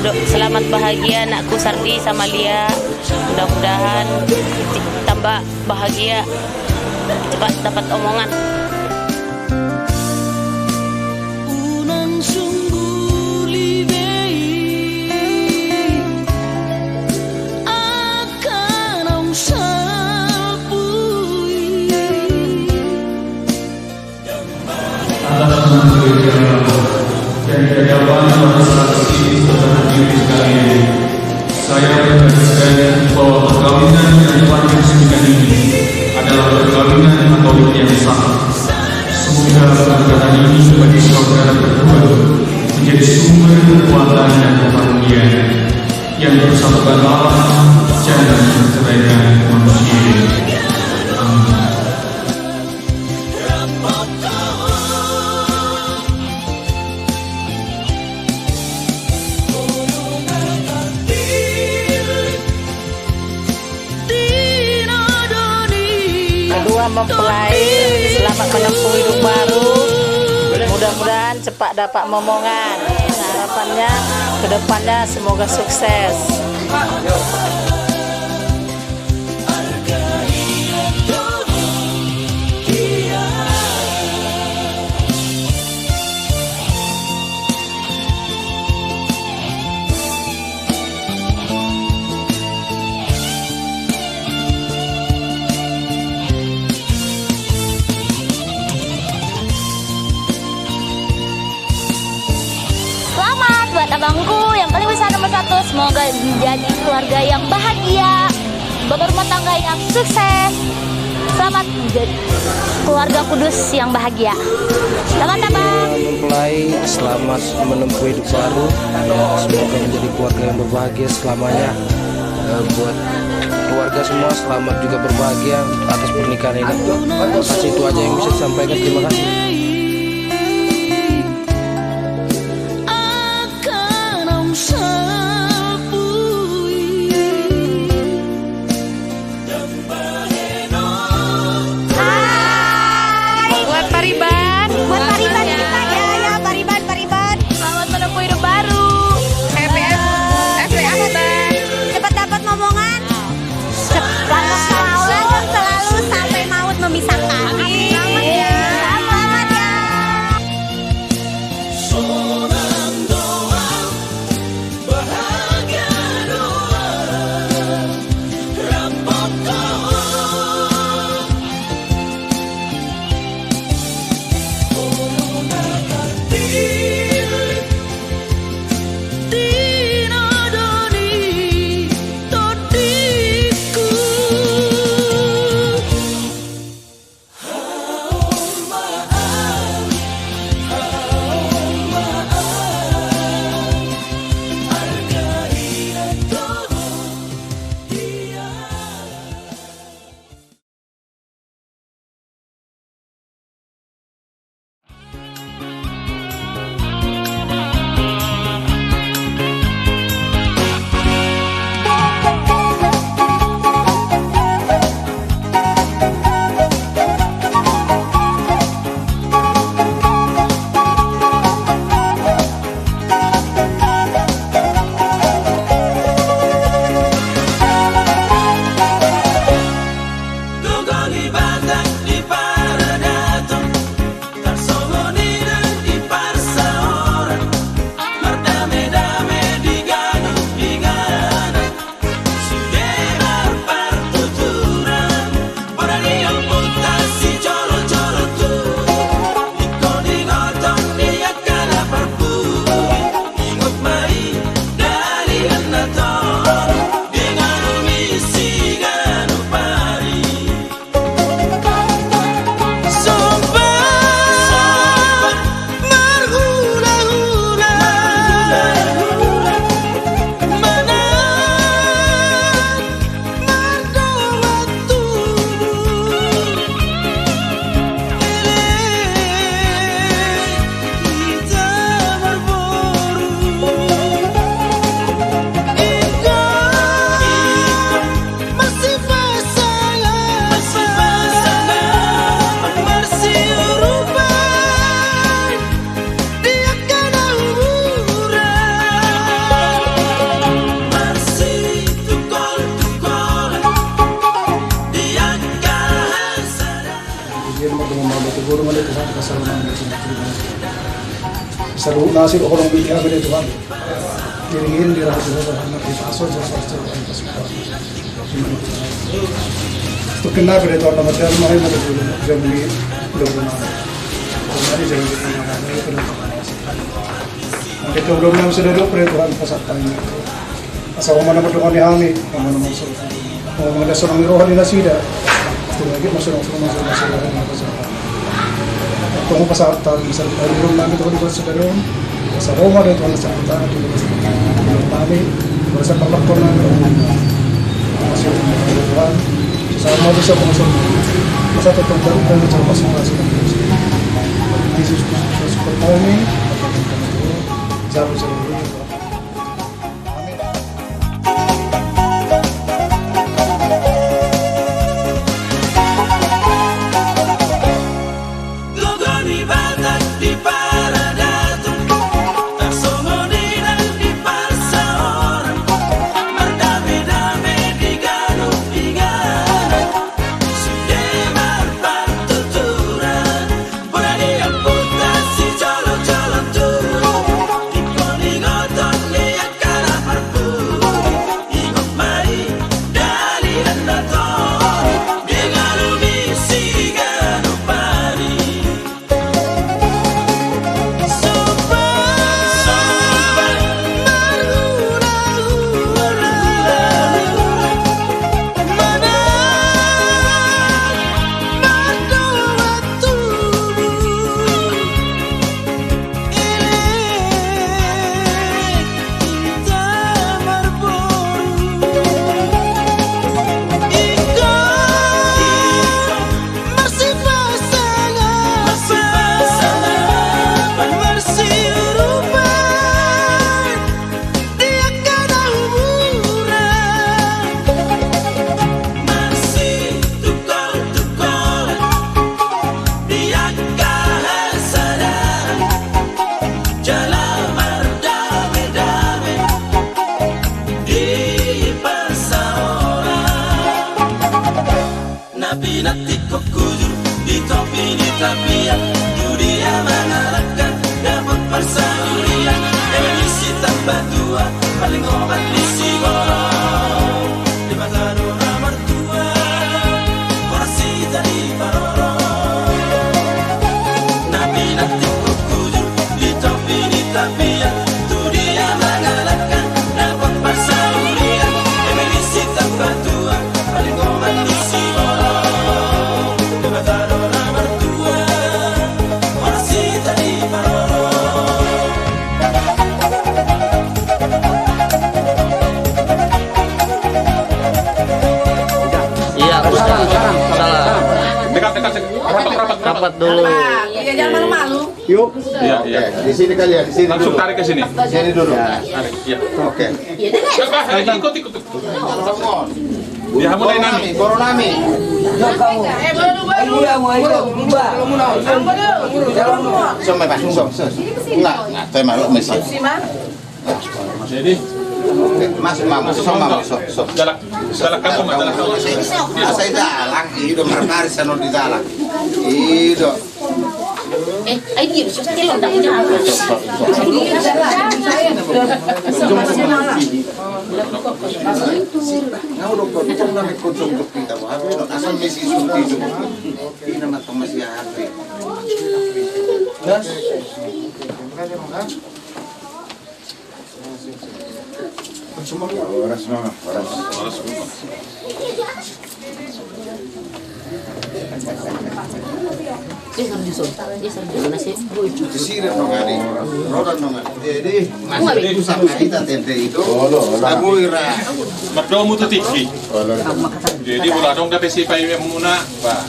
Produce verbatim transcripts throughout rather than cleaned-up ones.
Do-, selamat bahagia anakku Sardi sama Lia. Mudah-mudahan tambah bahagia, cepat dapat omongan. Unang sungguli be i angka naung salpu i. Atas nama Gereja dan di hadapan para saksi serta hadirin sekalian, saya menegaskan bahwa perkawinan yang telah diresmikan ini adalah perkawinan Katolik yang sah. Semoga pernikahan ini bagi saudara berdua menjadi sumber kekuatan dan kebahagiaan yang dipersatukan Allah dan menceraikan manusia. Amin. Kedua mempelai, selamat menempuh hidup baru. Mudah-mudahan cepat dapat momongan. Harapannya ke depannya semoga sukses. Selamat buat abangku yang paling besar nomor satu. Semoga menjadi keluarga yang bahagia, berumah tangga yang sukses. Selamat menjadi keluarga kudus yang bahagia. Selamat, abang. Mempelai, selamat menempuh hidup baru. Ya, semoga menjadi keluarga yang berbahagia selamanya. Eh, buat keluarga semua, selamat juga berbahagia atas pernikahan ini. Terima kasih, itu aja yang bisa disampaikan. Terima kasih. Hai. Buat Pariban. Buat Pariban juga ya, ya, Pariban, Pariban. Selamat menempuh hidup baru. Happy, happy husband. Cepat dapat momongan. Cep-, langgeng selalu, langgeng selalu sampai maut memisahkan. Amin. Selamat ya. Selamat. Mauliate ma tu Tuhan, saluhutna asi dohot holong ni Tuhan. Iring-iring di roha ni Tuhan, di pasu, di pasu, di pasu. Tung kena pe di Tuhan nama Tuhan, mari mari dulu, jam ni, dulu nama. Mari jam ni, dulu nama. Mari dulu nama, sudah dulu, Tuhan, pasahat hami. Asa Ho ma na mandongani hami, Ho ma na mangaso. Ho ma na sonang ni roha ni nasida. Tung lagi masuk, masuk, masuk, masuk, masuk. Tung pasahat hami, bisa kita dulu nanti, Tuhan, buat saudara. Asa Ho ma na, Tuhan, asa kita dulu. Kami merasa terlakon nanti. Masih Tuhan. Sama bisa masuk. Masa tetap terus dan terus masuk, masuk. Yesus Kristus, kami. Jauh, jauh. Jala mardame-dame di parsaoran. Na pinantikhon hujur di topi ni tapian, tu dia mangalangka dapot parsaulian. Eme ni si Tambatua, paling opat ni si Borok. Debata do na martua, horas hita diparorot. Na pinantikhon hujur di topi ni tapian, tu dia mangalangka dapot parsaulian. Eme ni si Tambatua, paling opat ni si Borok. Debata do na martua, horas hita diparorot. Iya, Ustaz. Salam. Dekat, dekat, dekat. Rapat, rapat, rapat. Rapat dulu. Iya, jangan malu-malu. Yuk. Iya, iya. Oke, di sini kali ya, di sini. Langsung dulu. Tarik ke sini. Sini dulu. Tarik, iya. Oke. Iya, deh. Ikut, ikut, ikut. Dia hamu nai nami. Guru nami. Sama, Pak. So, so, so. Enggak, enggak. Saya malu, Mas. Jadi, Mas, Mas, so, Mas, so, so. Galak, galak kamu, Mas, galak kamu. Saya dalang, ido marmari sano di dalang. Ido. Eh, ai dia bisa telon dah punya apa? Ngau dong, kau itu nami kocok untuk kita, wah, apa itu? Asal mesi sunti itu. Ini nama Thomas ya, apa? Gas. Horas ma, horas. Horas ma. Sisir dison, sisir dison, nasi. Sisir dong, adi. Rodan dong, adi. Jadi, masih itu sama kita tente itu. Olo, olo. Tabu ira. Mardomu tu tingki. Olo. Jadi, mula dong dapat si pai muna, Pak.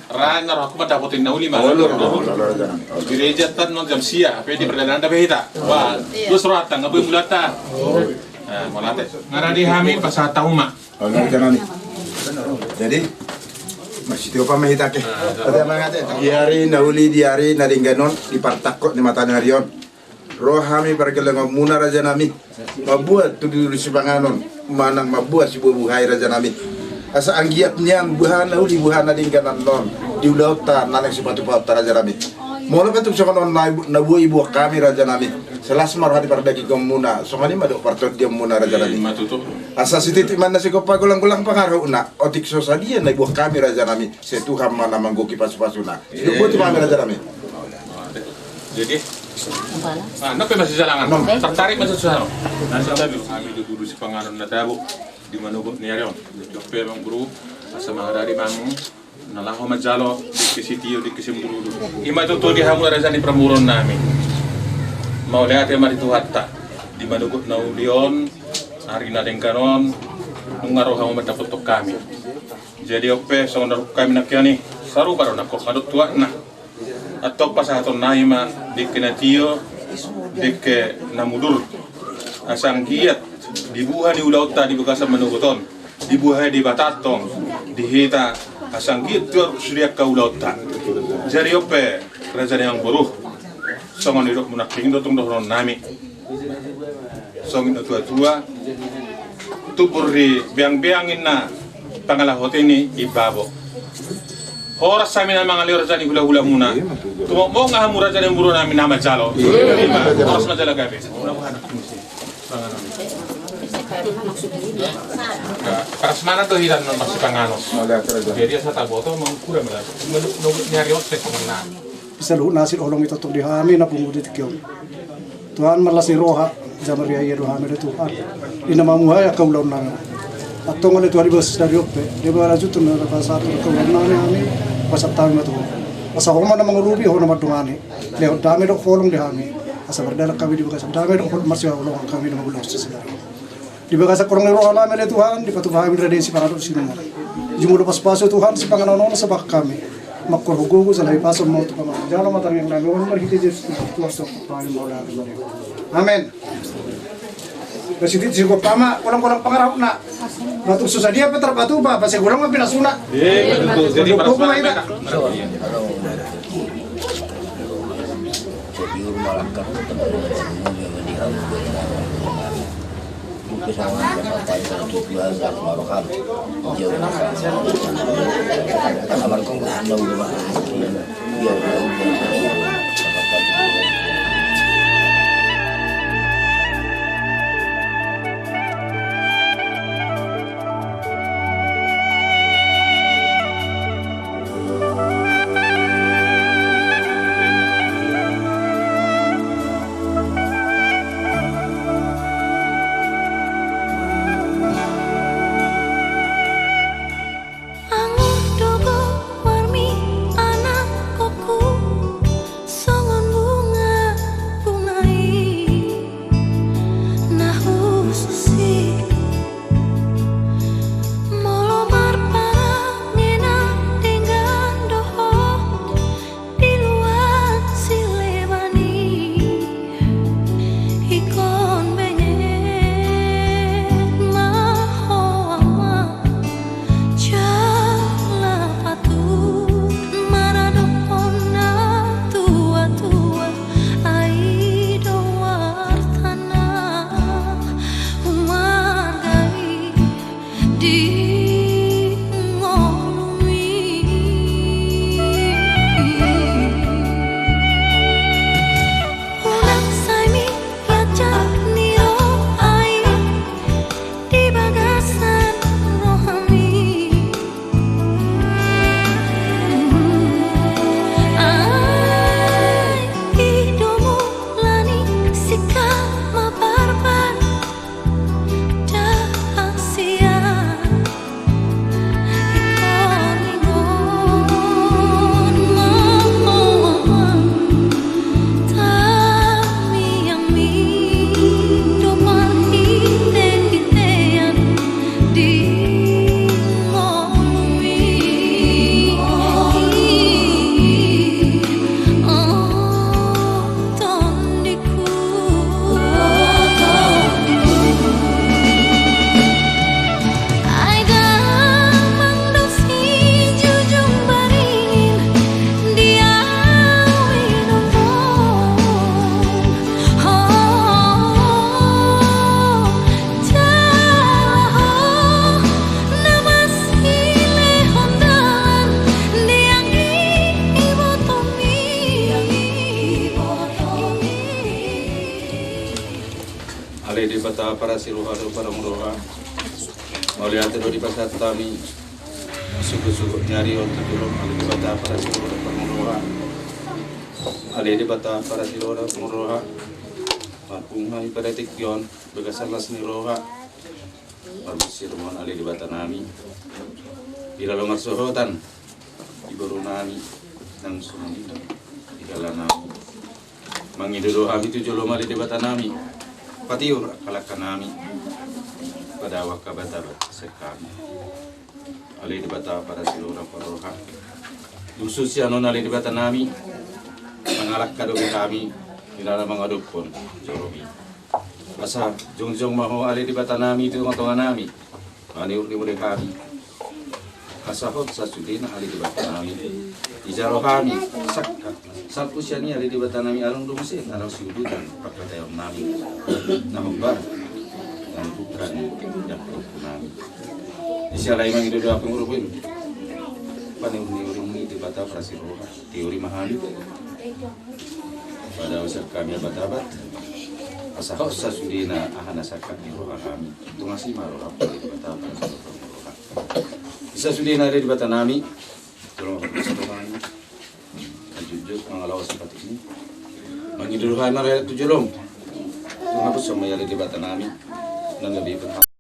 Ra na rohakku mandapotin na uli ma. Olo, olo, olo, olo. Gereja tan non jam sia, pe di perdalanan da hita. Wah, terus rohanta nga boi mulata. Nah, mulata. Ngarani hami pasahat hamu ma. Olo, jangan ni. Jadi, masih tiop ma hita ke. Ada mangate. Di ari na uli, di ari na denggan on, di partangkok ni mataniari on. Ro hami pargellengonmuna, rajanami, mambuat tudutudu sipanganon manang mambuat sibuhabuhai, rajanami. Asa anggiat nian buhana uli, buhana denggan annon. di ulaonta na naeng sipatupaonta, raja nami. Molo pe tung songon on na, na boi diboan hami, raja nami, sai las ma roha di pardagingkonmuna, songon i ma dohot partondionmuna, raja nami. Ima tutu. Asa sititi ma na sigompa, golang-golang pangarahutna, otik so sadia na diboan hami, raja nami, sai Tuhan ma na manggohi pasupasuna. Sidok boti ma hami, raja nami. Jadi, ah, nang pe masih jalangan. Nang. Tertarik masuk sana. Nah, sampai dulu kami di guru sipanganon na tabo di manogot ni ari on. Jok pe, amangboru, asa mangarade ma hamu na laho manjalo dengke sitio, dengke simudurudur. Ima tutu di hamu raja ni parboruon nami. Mauliate ma di Tuhanta di manogot na uli on, ari na denggan on, nunga ro hamu mandapothon hami. Jadi on pe songon na hami nangkin i, sarupa do nangkok ma dohot tuatna. Antong pasahaton nami ma dengke na tio, dengke na mudur. Asa anggiat dibuha ni ulaonta di bagasan manogot on, dibuha Debata antong di hita, asa anggiat tuat sude angka ulaonta. Jadi on pe, raja ni amangboru, songon nidokmu nangkin i do tong dohonon nami. Songon na tua-tua, tubu ni beang-beang inna, pangalaho ni ibabo. Horas hami na mangalehon raja ni hula-hulamuna. Tumombo nga hamu raja ni amangboru nami na manjalo. Ima, horas ma jala gabe. Prasmanan do hita na marsipanganon. Jadi asa taboto mangkura mela. Ni ari on pe songon na. Saluhutna asi do holong i tongtong di hami na pungu di tingki on. Tuhan, marlas ni roha, jala marria-ria do hami ale Tuhan. Di na mamuhai angka ulaon nami. Antong ale Tuhan, di bagasan sadari on pe, di bagasan lanjuton na pasahat angka ulaon nami, hami pasahat hami ma tu Ho. Asa Ho ma na mangurupi, Ho na mandongani. Lehon dame dohot holong di hami. Asa mardalan hami di bagasan dame dohot holong, marsihaholongan hami na mangulahon sadari on. Di bagasan holong ni roha nami ale Tuhan, dipatupa hami raja i sipanganon sinuman. Jumolo pasu-pasu Tuhan sipanganon on, asa bahen hami mangkorhon gogo jala hipason ma tu hamu. Jalo ma tangiang nami on marhite Jesus Kristus Tuhan, so hami mauliate. Amen. Presiden si gopama, golang-golang pangarahutna. Batu susah dia petar batu ba, basa golang ma pinasuna. Iya, betul. Jadi gogo ma hita. Parasi roha dohot parhompu roha. Mauliate do dipasahat hami. Suhut-suhut ni ari on tu jolo, ale Debata parasi roha dohot parhompu roha. Ale Debata parasi roha dohot parhompu roha. Marpungu hami pada tingki on, bagasan las ni roha. Marmunsur ma on ale Debata nami. Di lalo marsohotan di boru nami, nang songon i di dala nami. Mangido do hami tu jolo ma ale Debata nami. Patiur angka langka nami. Padao angka batabat sian hami. Ale Debata parasi roha dohot parhompu roha. Dung so sian on ale Debata nami. Mangalangka do hami. Di lalo mangadophon joromi. Asa jongjong ma ho ale Debata nami tu tonga-tonga nami. Maniur ni mule hami. Asa hot sasudena ale Debata nami. Dijalo hami. Sangkap. Salpu sian i ale Debata nami, adong do muse na laho siudutan pangkataion nami. Na hombar. Nang bukan. Nang bukan nami. Di siala i mangido do hami uruhim. Paniur ni urim ni Debata parasi roha. Tiuri ma hami. Padao sian hami batabat. Asa hot sasudena aha na sangkap ni roha hami. Tung asi ma roha hami batabat. Sasudena ale Debata nami. Tolong aku bisa doang. Jujur mangalawas seperti ini. Mangido do hami marhata tu jolom. Tung aku sama ale Debata nami. Nang gabe